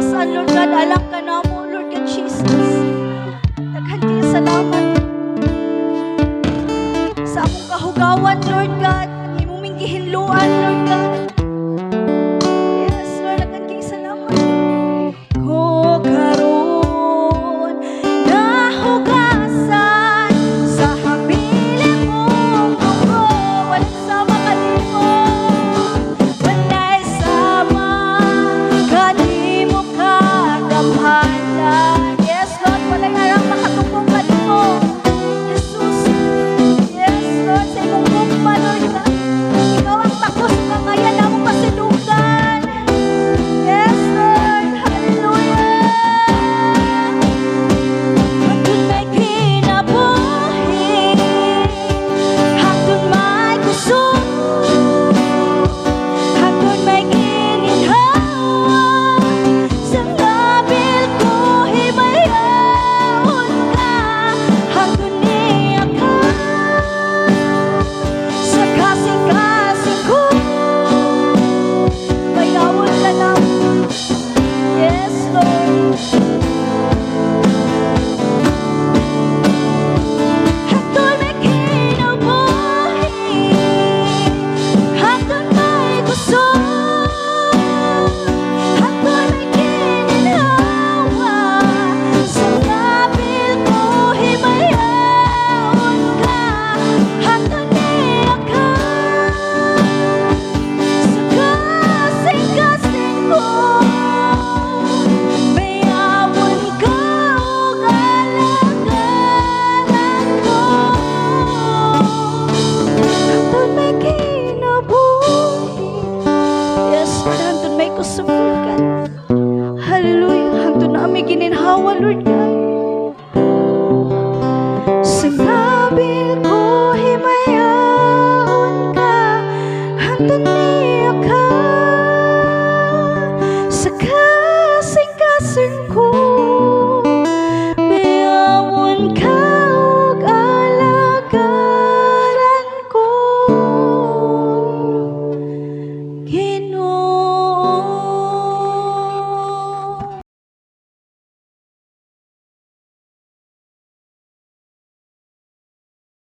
Gihugasan, Lord God, alang kanamo, Lord God Jesus. Daghan kaayo salamat sa among kahugawan, Lord God, ang imong ming gihinloan, Lord God. Yes, Lord, daghan kaayo salamat. Ko karon nahugasan sa hamili mong dugo, walay sama kanimo, walay sama kanimo kagamhanan. Yes, Lord, walay arang makatupong kanimo, Jesus. Yes, Lord, sa imong gugma, Lord God. Ikaw ang takos nga ngayan among pasidunggan. Yes, Lord. Hallelujah. Hangtod may kinabuhi, hangtod may kusog, hangtod may gininhawa, sa ngabil ko himayawon ka, hangtod niya ka sa kasing-kasing ko, bayawon ka na. Yes, Lord. Hangtod may kinabuhi, hangtod may kusog, hangtod may gininhawa, sa ngabil ko himayawon ka, hangtod niya ka sa kasing-kasing ko, bayawon ka ug alagaran ko, hangtod may kinabuhi. Yes, Lord, hangtod may kusog, Lord God. Hallelujah. Hangtod naa mi gininhawa, Lord God.